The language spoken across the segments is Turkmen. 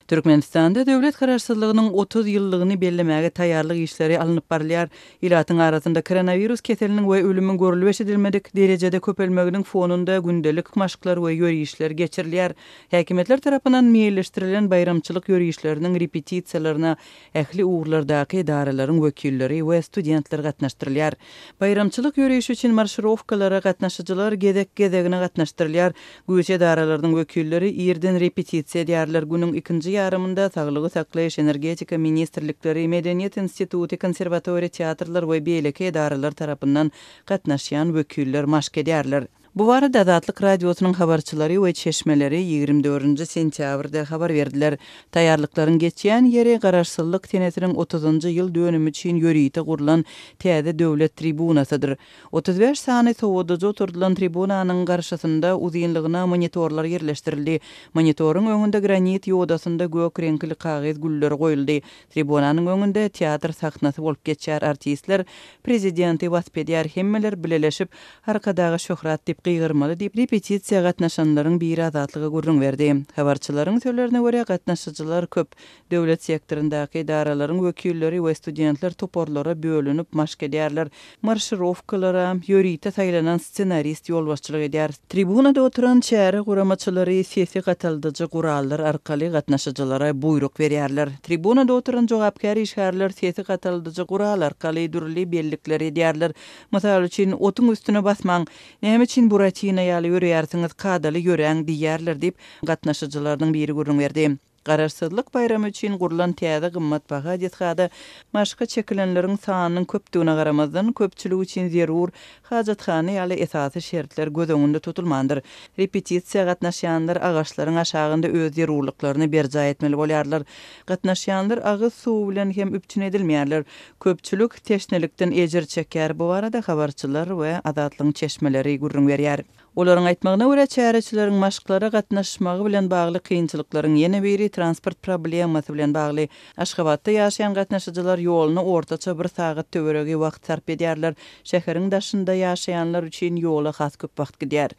Türkmenistanda döwlet Garaşsyzlygynyň 30 ýyllygyny bellemäge taýýarlyk işleri alnyp barylýar. Ilatyň arasynda koronawirus keseliniň we ölümiň görlüp-eşidilmedik derejede köpelmeginiň fonunda gündelik maşklar we ýörişler geçirilýär. Häkimiýetler tarapyndan meýilleşdirilen baýramçylyk ýörişleriniň repetisiýalaryna ähli ugurlardaky edaralaryň wekilleri we studentler gatnaşdyrylýar. Baýramçylyk ýörişi üçin marşirowkalara gatnaşyjylar gezek-gezegine gatnaşdyrylýar. Güýç edaralarynyň wekilleri irden repetisiýa edýärler. Günüň ikinji ýarymynda Saglygy saklaýyş, Energetika ministrlikleri, Medeniýet instituty, konserwatoriýa, teatrlar we beýleki edaralar tarapyndan gatnaşýan wekiller maşk edýärler. Bu barada Azatlyk Radiosynyň habarçylary we çeşmeleri 24-nji sentýabrda habar berdiler. Taýýarlyklaryň geçýän ýeri Garaşsyzlyk senesiniň otuzynjy ýyl dönümi üçin ýörite gurlan täze döwlet tribunasydyr. 35 sany sowadyjy oturdylan tribunanyň garşysynda uzynlygyna monitorlar ýerleşdirildi. Monitoryň öňünde granit ýodasynda gök reňkli kagyz gülleri goýuldy. Tribunanyň öňünde teatr sahnasy bolup geçýär, artistler prezidenti wasp edýär, hemmeler bileleşip, Arkadaga şöhrat diýip gygyrmaly diýip, repetisiýa gatnaşanlaryň biri Azatlyga gürrüň berdi. Habarçylaryň sözlerine görä, gatnaşyjylar köp. Döwlet sektoryndaky edaralaryň wekilleri we studentler toparlara bölünip maşk edýärler. Marşirowkalara ýörite saýlanan ssenarist ýolbaşçylyk edýär. Tribunada oturan çäre guramaçylary sesi gataldyjy gurallar arkaly gatnaşyjylara buýruk berýärler. Tribunada oturan jogapkär işgärler sesi gataldyjy gural arkaly dürli bellikler edýärler. Mysal üçin, Otuň üstüne basmaň, Näme üçin Buratino ýaly ýöreýärsiňiz, kadaly ýöräň diýýärler diýip, gatnaşyjylarynyň biri gürrüň berdi. Garaşsyzlyk baýramy üçin gurlan täze gymmatbaha desgada maşka çekilenleriň sanynyň köpdügine garamazdan, köpçülik üçin zerur hajathana ýaly esasy şertler göz öňünde tutulmandyr. Repetisiýa gatnaşýanlar agaçlaryň aşagynda öz zerurlyklaryny berjaý etmeli bolýarlar. Gatnaşýanlar agyz suwy bilen hem üpjün edilmeýärler. Köpçülik teşnelikden ejir çekýär. Bu barada habarçylar we Azatlygyň çeşmeleri gürrüň berýär. Olaryň aýtmagyna görä, çäreçileriň maşklara gatnaşmagy bilen bagly kynçylyklaryň ýene biri transport problemasy bilen bagly. Aşgabatda ýaşaýan gatnaşyjylar ýoluna ortaça bir sagat töweregi wagt sarp edýärler. Şäheriň daşynda ýaşaýanlar üçin ýola has köp wagt gidýär.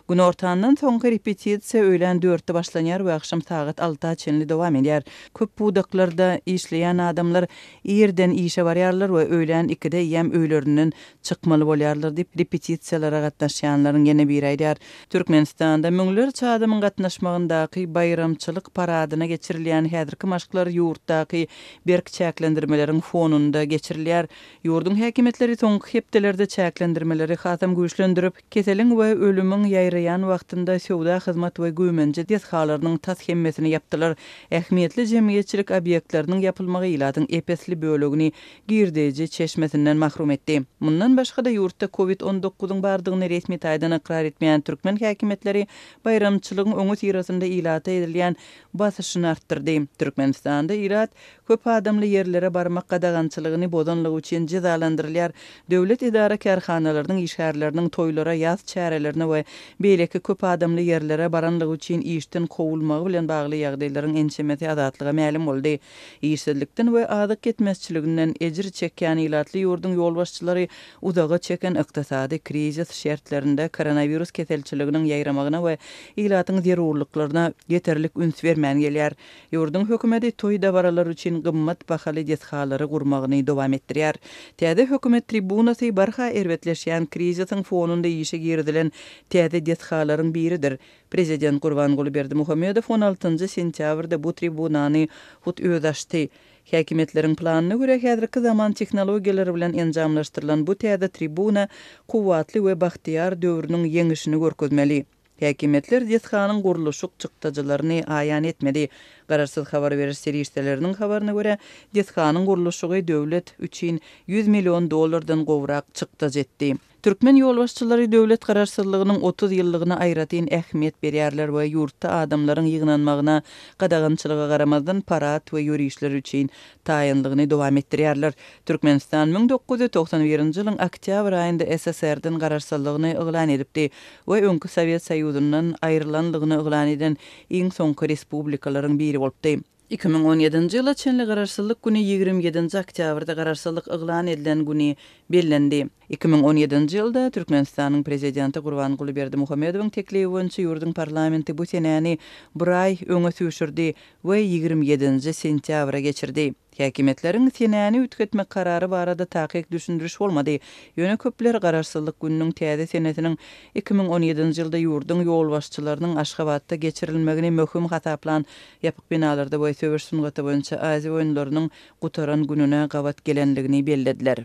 Günortandan soňky repetisiýa öýlän dörtde başlanýar we agşam sagat alta çenli dowam edýär. Köp pudaklarda işleýän adamlar irden işe barýarlar we öýlän ikide eýýäm öýlerinden çykmaly bolýarlar diýip, repetisiýalara gatnaşýanlaryň ýene biri aýdýar. Türkmenistanda müňlerçe adamyň gatnaşmagyndaky baýramçylyk paradyna geçirilýän häzirki maşklar ýurtdaky berk çäklendirmeleriň fonunda geçirilýär. Ýurduň häkimiýetleri soňky hepdelerde çäklendirmeleri hasam güýçlendirip, keseliň we ölümiň ýaýraýan wagtynda söwda, hyzmat we güýmenje desgalarynyň tas hemmesini ýapdylar. Ähmiýetli jemgyýetçilik obýektleriniň ýapylmagy ilatyň ep-esli bölegini girdeýji çeşmesinden mahrum etdi. Mundan başga-da, ýurtda Covid on dokuzyň bardygyny resmi taýdan ykrar etmeýän türkmen häkimiýetleri baýramçylygyň öňüsyrasynda ilata edilýän basyşyny artdyrdy. Türkmenistanda ilat köp adamly ýerlere barmak gadagançylygyny bozanlygy üçin jezalandyrylýar. Döwlet edara-kärhanalarynyň işgärleriniň toýlara, ýas çärelerine we beýleki köp adamly ýerlere baranlygy üçin işden kowulmagy bilen bagly ýagdaýlaryň ençemesi Azatlyga mälim boldy. Işsizlikden we azyk ýetmezçiliginden ejir çekýän ilatly ýurduň ýolbaşçylary uzaga çeken ykdysady krizis şertlerinde koronawirus keselçiliginiň ýaýramagyna we ilatyň zerurlyklaryna ýeterlik üns bermän gelýär. Ýurduň hökümeti toý-dabaralar üçin gymmat bahaly desgalary gurmagyny dowam etdirýär. Täze hökümet tribunasy barha erbetleşýän krizisiň fonunda işe girizilen täze desgalaryň biridir. Prezident Gurbanguly Berdimuhamedow on altynjy sentýabrda bu tribunany hut özi açdy. Häkimiýetleriň planyna görä, häzirki zaman tehnologiýalary bilen enjamlaşdyrylan bu täze tribuna kuwwatly we bagtyýar döwrüniň ýeňişini görkezmeli. Häkimiýetler desganyň gurluşyk çykdajylaryny aýan etmedi. Garaşsyz habar beriş serişdeleriniň habaryna görä, desganyň gurluşygy döwlet üçin 100 million dollardan gowrak çykdajy etdi. Türkmen ýolbaşçylary döwlet garaşsyzlygynyň 30 ýyllygyna aýratyn ähmiýet berýärler we ýurtda adamlaryň ýygnanmagyna gadagançylyga garamazdan parad we ýörişler üçin taýynlygyny dowam etdirýärler. Türkmenistan 1991-nji ýylyň oktýabr aýynda SSR-den garaşsyzlygyny yglan edipdi we öňki Sowet Soýuzyndan aýrylanlygyny yglan eden iň soňky respublikalaryň biri bolupdy. 2017-nji ýyla çenli Garaşsyzlyk güni 27-nji oktýabrda Garaşsyzlyk yglan edilen güni bellendi. 2017-nji ýylda Türkmenistanyň Prezidenti Gurbanguly Berdimuhamedowyň teklibi boýunça ýurduň parlamenti bu senäni bir aý öňe süýşürdi we 27-nji sentýabra geçirdi. Häkimiýetleriň senäni üýtgetmek karary barada takyk düşündiriş bolmady. Ýöne köpler Garaşsyzlyk gününiň täze senesiniň 2017-nji ýylda ýurduň ýolbaşçylarynyň Aşgabatda geçirilmegini möhüm hasaplan ýapyk binalarda we söweş sungaty boýunça Aziýa oýunlarynyň gutaran gününe gabat gelendigini bellediler.